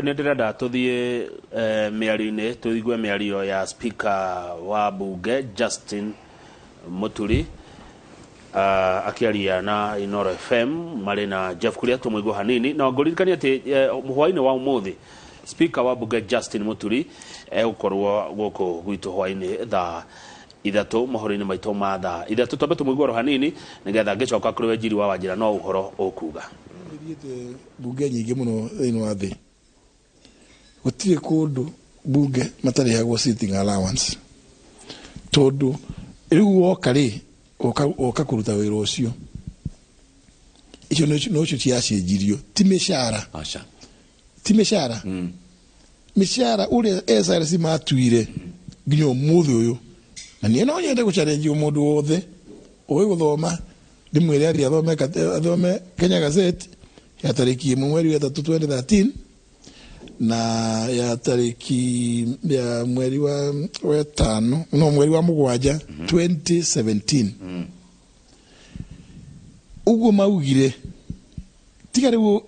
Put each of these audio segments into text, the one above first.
Nĩ ndĩrenda tũthiĩ mĩario-inĩ, tũigue mĩario ya Speaker wa bunge Justin Muturi akĩaria na Inoro FM marĩ na Jeff Kuria, tũmũigue hanini. Na ngũririkania atĩ hwaĩ-inĩ wa ũmũthĩ Speaker wa bunge Justin Muturi egũkorwo gũkũ gwitũ hwaĩ-inĩ thaa 3, mohoro-inĩ maitũ ma thaa 3. Twambe tũmũigue oro hanini nĩgetha ngĩcoka kũrĩ Wenjiri wa Wanjĩra no ũhoro ũkuga. Nĩthiĩte bunge nyingĩ mũno thĩinĩ wa thĩ, gũtirĩ kũndũ bunge matarĩhagwo sitting allowance, tondũ rĩu woka rĩ, woka kũruta wĩra ũcio. Icio nocio ciacenjirio, ti mĩcara. Aca. Ti mĩcara. Mĩcara ũrĩa SRC matuire nginya ũmũthĩ ũyũ, na niĩ no nyende gũcarenjio mũndũ wothe ũĩ gũthoma, ndĩmwĩre athiĩ athome Kenya Gazette ya tarĩki 1 mweri wa 3 2013 na ya tarĩki ya mweri wa 5, no mweri wa 7 2017. Ũguo maugire tiga rĩu,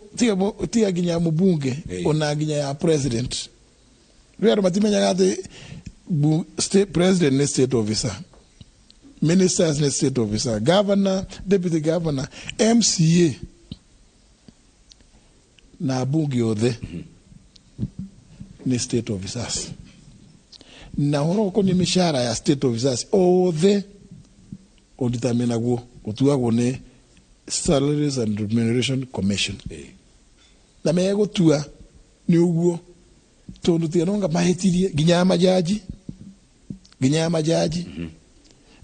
tiga nginya mũbunge, ona nginya ya president. Rĩu andũ matimenyaga atĩ state president nĩ state officer, ministers nĩ state officer, governor, deputy governor, MCA na mbunge othe nĩ state officers. Na ũhoro ũkoniĩ mĩcara ya state officers othe ũditaminagwo, ũtuagwo nĩ Salaries and Remuneration Commission, na megũtua nĩ ũguo, tondũ tiga nonga mahĩtirie nginya ya majaji, nginya ya majaji.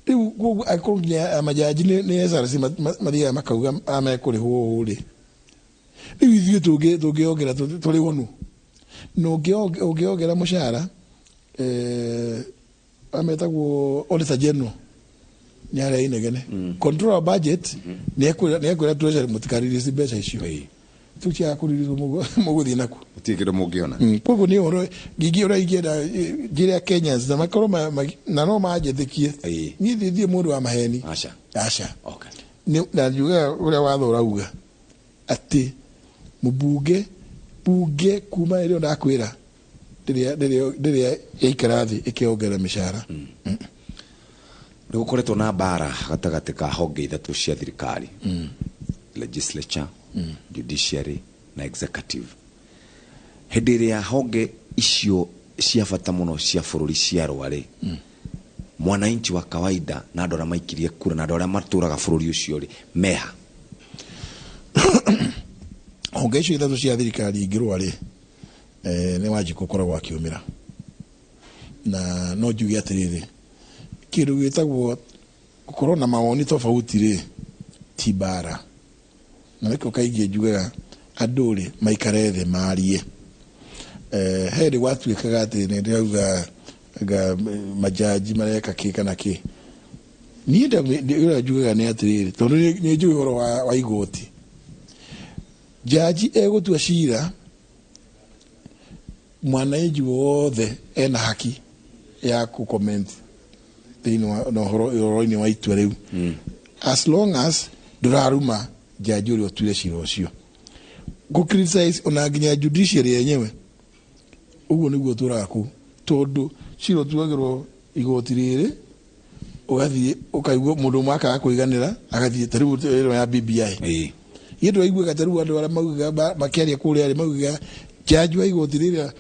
Rĩu koguo angĩkorwo nginya ya majaji nĩ SRC mathiaga makauga mekũrĩhwo ũũ rĩ, rĩu ithuĩ tũngĩongera tũrĩhwo nũ? Na ũngĩongera mũcara, ametagwo auditor general nĩ arĩa inegene, controller of budget nĩ ekwĩra treasury mũtikarelease mbeca icio. Rĩu ciaga kũrelease, mũgũthiĩ naku? Gũtirĩ kĩndũ mũngĩona. Koguo nĩ ũhoro ngingĩ ũrĩa ingĩenda njĩre Kenyans na makorwo na no manjĩtĩkie. Niĩ ndithiĩ mũndũ wa maheni. Aca. Aca. Na njugaga ũrĩa watho ũrauga atĩ mũbunge, bunge kuma ĩrĩa ndakwĩra ndĩrĩa yaikara thĩ ĩkĩongerera mĩcara. Nĩ gũkoretwo na mbara gatagatĩ ka honge ithatũ cia thirikari, legislature, judiciary na executive. Hĩndĩ ĩrĩa honge icio cia bata mũno cia bũrũri ciarũa rĩ, mwananchi wa kawaida na andũ arĩa maikirie kura na andũ arĩa matũraga bũrũri ũcio rĩ, meha? Honge icio ithatũ cia thirikari ingĩrũa rĩ, nĩ Wanjikũ ũkoragwo akiumĩra. Na no njuge atĩrĩrĩ, kĩndũ gĩtagwo gũkorwo na mawoni tofauti rĩ, ti mbara. Na nĩkĩo kaingĩ njugaga andũ rĩ, maikare thĩ marie. He hĩndĩ gwatuĩkaga atĩ nĩ ndĩrauga anga majaji mareka kĩ kana kĩ. Niĩ ũrĩa njugaga nĩ atĩrĩrĩ, tondũ nĩ njũĩ ũhoro wa igoti, jaji egũtua cira, mwananchi wothe ena haki ya ku comment thĩinĩ wa na ũhoro-inĩ wa itua rĩu, as long as ndũraruma jaji ũrĩa ũtuire cira ũcio, gũ criticize ona nginya judiciary yenyewe. Ũguo nĩguo tũraga kũu, tondũ cira ũtuagĩrwo igoti rĩrĩ, ũgathiĩ ũkaigua mũndũ ũmwe akaga kũiganĩra, agathiĩ. Ta rĩu ĩno ya BBI, niĩ ndĩraiguaga ta rĩu andũ arĩa maugaga makĩaria kũrĩa rĩ, maugaga jaji wa igoti rĩrĩa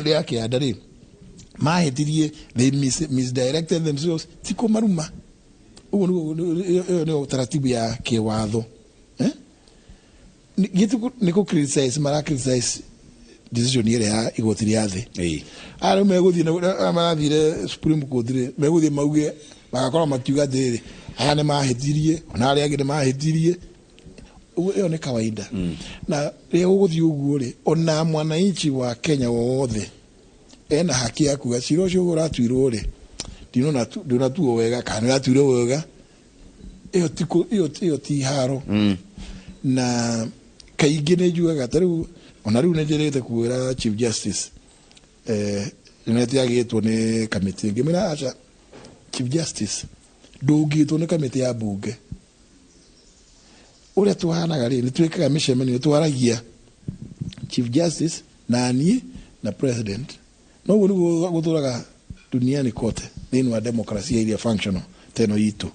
rĩa kĩanda rĩ, mahĩtirie, they misdirected themselves. Ti kũmaruma ũguo nĩguo, ĩyo nĩyo taratibu ya kĩwatho, eh? Nĩ kũ criticize mara criticize decision ĩrĩa ya igoti rĩa thĩ. Aya rĩu megũthiĩ arĩa marathire Supreme Court rĩ, megũthiĩ mauge, magakorwo makiuga atĩrĩrĩ, aya nĩ mahĩtirie, ona arĩa angĩ nĩ mahĩtirie. Ũguo ĩyo nĩ kawaida. Na rĩrĩa gũgũthiĩ ũguo rĩ, ona mwananchi wa Kenya wothe ena haki ya kuga cira ũcio ũratuirwo rĩ, ndinona ndũnatuo wega kana nĩ ũratuirwo wega. Ĩyo ti ĩyo ti haro. Na kaingĩ nĩ njugaga ta rĩu, ona rĩu nĩ njĩrĩte kwĩra Chief Justice, nĩ agĩtwo nĩ kamĩtĩ, ngĩmwĩra aca, Chief Justice, ndũngĩtwo nĩ kamĩtĩ ya mbunge. Ũrĩa tũhanaga rĩ, nĩ twĩkaga mĩcemanio, twaragia Chief Justice. Na niĩ na president. Noguo nĩguo gũtũraga duniani kote thĩinĩ wa demokrasia iria functional ta ĩno itũ.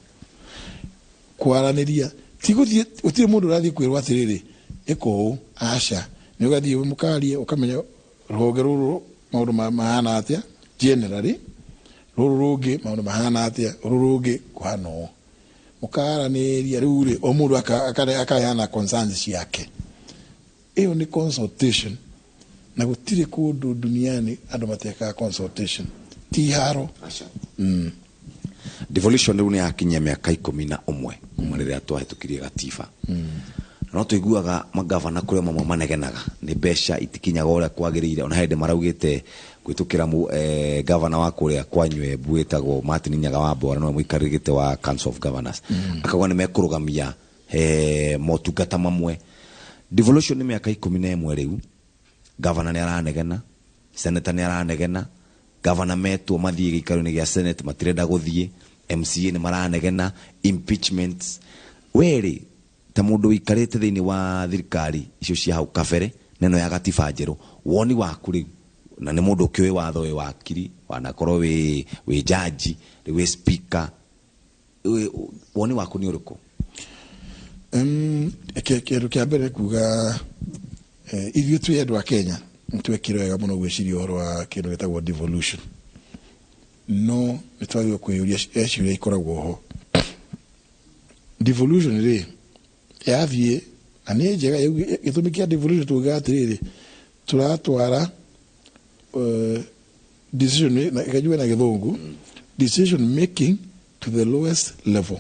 Kwaranĩria ti gũthiĩ, gũtirĩ mũndũ ũrathiĩ kwĩrwo atĩrĩrĩ, ĩka ũũ, aca. Nĩ ũgathiĩ mũkarie, ũkamenya rũhonge rũrũ maũndũ mahana atĩa generally, rũrũ rũngĩ maũndũ mahana atĩa, rũrũ rũngĩ kũhana ũũ. Mũkaranĩria rĩu rĩ, o mũndũ akaheana concerns ciake. Ĩyo nĩ consultation, na gũtirĩ kũndũ duniani andũ matekaga consultation, ti haro. Aca. Devolution rĩu nĩ yakinyia mĩaka 11 kuma rĩrĩa twahĩtũkirie gatiba. No tũiguaga magavana kũrĩa mamwe manegenaga nĩ mbeca itikinyaga ũrĩa kwagĩrĩire, ona hĩndĩ maraugĩte gwĩtũkĩra gavana wa kũrĩa kwanyu Embu wĩtagwo Martin Nyaga wa Mbora, nĩwe mũikarĩri gĩtĩ wa Council of Governors, akauga nĩ mekũrũgamia motungata mamwe. Devolution nĩ mĩaka 11 rĩu, gavana nĩ aranegena, senator nĩ aranegena, gavana metwo mathiĩ gĩikaro-inĩ gĩa senate matirenda gũthiĩ, MCA nĩ maranegena, impeachments. Werĩ ta mũndũ ũikarĩte thĩinĩ wa thirikari icio cia hau kabere na ĩno ya gatiba njerũ, woni waku rĩu, na nĩ mũndũ ũkĩũĩ watho, wĩ wakiri, wanakorwo wĩ jaji, rĩu wĩ speaker, woni waku nĩ ũrĩkũ? Kĩndũ kĩa mbere kuga, ithuĩ twĩ andũ a Kenya nĩ twekire wega mũno gwĩciria ũhoro wa kĩndũ gĩtagwo devolution, no nĩ twagĩrĩirwo kwĩyũria ciũria ikoragwo ho. Devolution rĩ yathiĩ na nĩ njega, gĩtũmi kĩa devolution tugaga atĩrĩrĩ, tũratwara decision na ĩkajua na gĩthũngũ decision making to the lowest level,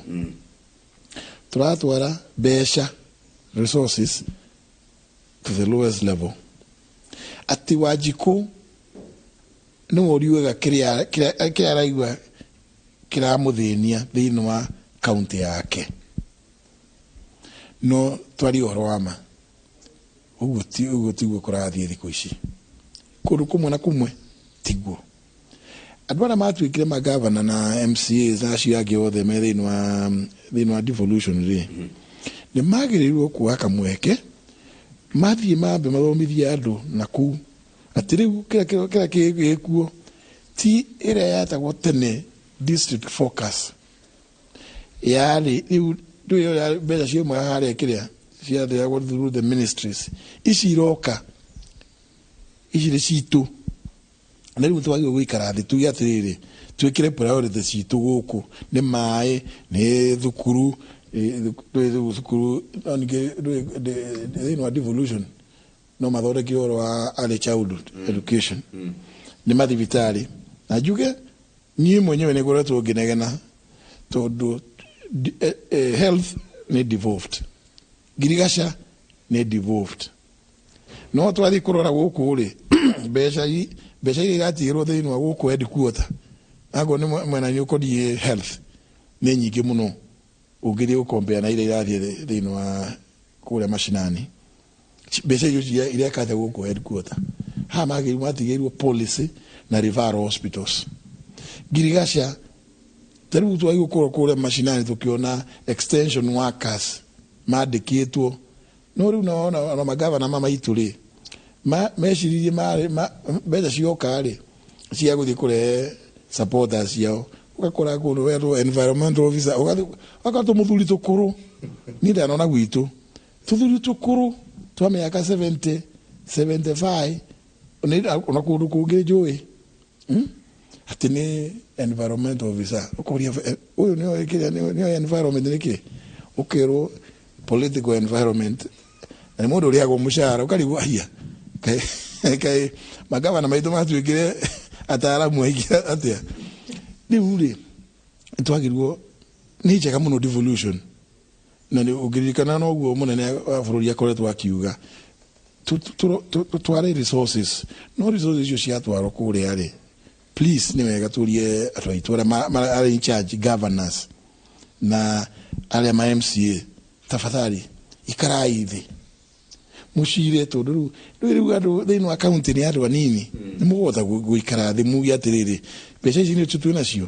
tũratwara mbeca, resources, to the lowest level, atĩ Wanjikũ nĩwe ũriugaga kĩrĩa araigua kĩramũthĩnia thĩinĩ wa kaunti yake. No twarie ũhoro wa ma, ũguo ti ũguo, tiguo kũrathiĩ thikũ ici. Kũndũ kũmwe na kũmwe tiguo. Andũ arĩa matuĩkire magavana na MCAs na acio angĩ othe me thĩinĩ wa devolution rĩ, nĩ magĩrĩirwo kuoya kamweke mathiĩ mambe mathomithie andũ na kũu atĩ rĩu kĩrĩa gĩkuo ti ĩrĩa yetagwo tene district focus yarĩ. Rĩu ndũĩ ũrĩa mbeca ciaumaga harĩa, kĩrĩa ciathĩagwo through the ministries, ici iroka ici nĩ citũ, na rĩu twagĩrĩirwo gũikara thĩ tuge atĩrĩrĩ, twĩkĩre priority citũ gũkũ nĩ maĩ, nĩ thukuru, ndũĩ thukuru, no ningĩ ndũĩ thĩinĩ wa devolution no mathondeke ũhoro wa early childhood education, nĩ mathibitarĩ. Na njuge niĩ mwenyewe nĩ ngoretwo ngĩnegena tondũ health nĩ devolved, ngirigaca nĩ devolved, no twathiĩ kũrora gũkũ rĩ, mbeca iria iratigĩrwo thĩinĩ wa gũkũ headquarter, akorwo nĩ mwena-inĩ ũkoniĩ health, nĩ nyingĩ mũno ũngĩthiĩ gũkombea na iria irathiĩ thĩinĩ wa kũrĩa mashinani. Mbeca icio irekate gũkũ headquarter, haha magĩrĩirwo matigĩirwo policy na referral hospitals. Ngirigaca ta rĩu twagĩrĩirwo gũkorwo kũrĩa mashinani tũkĩona extension workers mandĩkĩtwo, no rĩu naona ona magavana ma maitũ rĩ, meciririe mbeca cioka rĩ cia gũthiĩ kũrehe supporters ciao, ũgakora kũndũ wetwo environmental officer, ũgathiĩ ũgakora tũmũthuri tũkũrũ. Niĩ ndanona gwitũ tũthuri tũkũrũ twa mĩaka 70, 75, ona kũndũ kũngĩ njũĩ, Atĩ nĩ environmental officer. Ũkoria, ũyũ nĩoĩ kĩrĩa nĩoĩ environment nĩ kĩ? Ũkerwo political environment, na nĩ mũndũ ũrĩhagwo mũcara. Ũkarigwo, aya kaĩ magavana maitũ matuĩkire ataaramu aingĩ atĩa? Rĩu rĩ, twagĩrĩirwo, nĩ njega mũno devolution, na nĩ ũngĩririkana noguo mũnene wa bũrũri akoretwo akiuga tũtware resources, no resources icio ciatwarwo kũrĩa rĩ, please nĩ wega tũrie andũ aitũ arĩa arĩ in charge, governors na arĩa ma MCA, tafadhali ikarai thĩ mũcire, tondũ rĩu andũ thĩinĩ wa kaunti nĩ andũ anini, nĩ mũgũhota gũikara thĩ muge atĩrĩrĩ, mbeca ici nĩ twĩ nacio,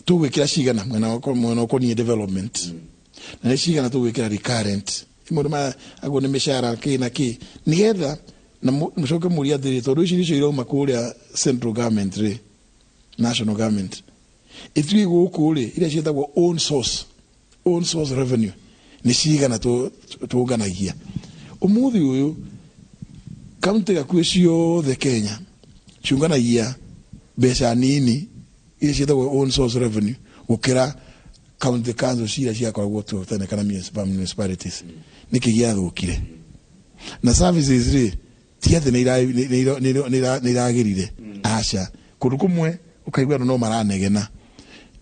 tũgwĩkĩra cigana mwena ũkoniĩ development, na nĩ cigana tũgwĩkĩra recurrent, imwe nĩ aguo nĩ mĩcara kĩ na kĩ, nĩgetha Na mũcoke mũrie atĩrĩ, tondũ ici nĩcio irauma kũrĩa central government rĩ, national government ituĩ gũkũ rĩ, iria ciĩtagwo own source revenue nĩ cigana tũnganagia ũmũthĩ ũyũ? Kaunti gakuhĩ ciothe Kenya ciũnganagia mbeca nini iria ciĩtagwo own source revenue gũkĩra county council ciria ciakoragwo tu tene kana municipalities. Nĩkĩ gĩathũkire? Na services rĩ, ti atĩ nĩ iragĩrire, aca. Kũndũ kũmwe ũkaigua andũ no maranegena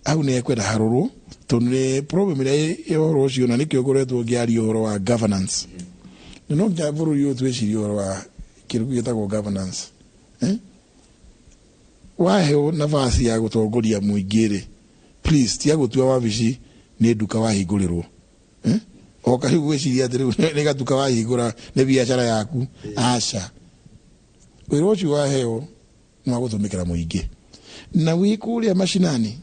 hau, nĩ ekwenda harorwo, tondũ nĩ problem ĩrĩa ya ũhoro ũcio, na nĩkĩo ngoretwo ngĩaria ũhoro wa governance. Na no nginya bũrũri ũyũ twĩcirie ũhoro wa kĩndũ gĩtagwo governance, eh? Waheo nafasi ya gũtongoria mũingĩ rĩ, please tiga gũtua wabici nĩ nduka wahingũrĩrwo, eh? Oka rĩu gwĩciria atĩ rĩu nĩ gatuka wahingũra, nĩ biacara yaku. Aca, wĩra ũcio waheo nĩ wa gũtũmĩkĩra mũingĩ na wĩ kũrĩa macinani.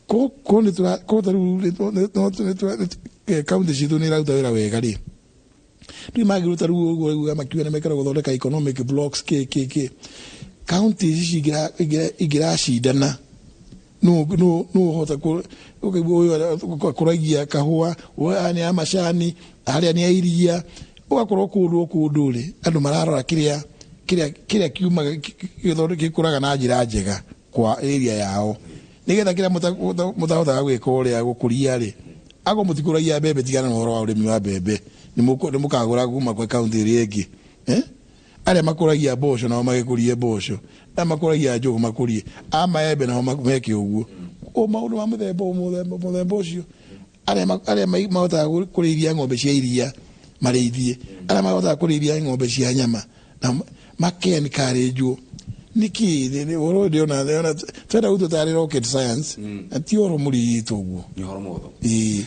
Ko nĩ tũra ko ta rĩu kaunti citũ nĩ iraruta wĩra wega rĩ, rĩu mangĩruta rĩu ũguo rĩu makiuga nĩ mekĩra gũthondeka economic blocks kĩ kĩ kĩ, kaunti ici ingĩracindana nũ ũhota ũkaigua ũyũ akũragia kahũa, ũyũ aya nĩ a macani, harĩa nĩ a iria, ũgakorwo kũndũ o kũndũ rĩ, andũ mararora kĩrĩa kiumaga gĩkũraga na njĩra njega kwa area yao, nĩgetha kĩrĩa mũtahotaga gwĩka ũrĩa gũkũria rĩ, akorwo mũtikũragia mbembe, tigana na ũhoro wa ũrĩmi wa mbembe, nĩ mũkagũra kuma kwa kaunti ĩrĩa ĩngĩ, eh? Arĩa makũragia mboco nao magĩkũrie mboco, arĩa makũragia njũgũ makũrie, a maembe nao meke ũguo, o maũndũ ma mũthemba ũcio. Arĩa mahotaga kũrĩithia ng'ombe cia iria marĩithie, arĩa mahotaga kũrĩithia ng'ombe cia nyama na make encourage. Nĩkĩ ũhoro ũyũ ndĩrona twenda gũtua tarĩ rocket science, na ti ũhoro mũritũ ũguo. Nĩ ũhoro mũhũthũ. Ĩĩ.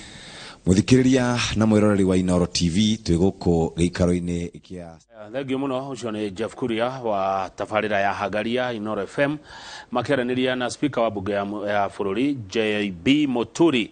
Mũthikĩrĩria na mwĩroreri wa Inooro TV, twĩ gũkũ gĩikaro-inĩ kĩa Thengiũ mũno. Ũcio nĩ Jeff Kuria wa tabarĩra ya Hagaria, Inooro FM, makĩaranĩria na speaker wa bunge ya bũrũri JB Muturi.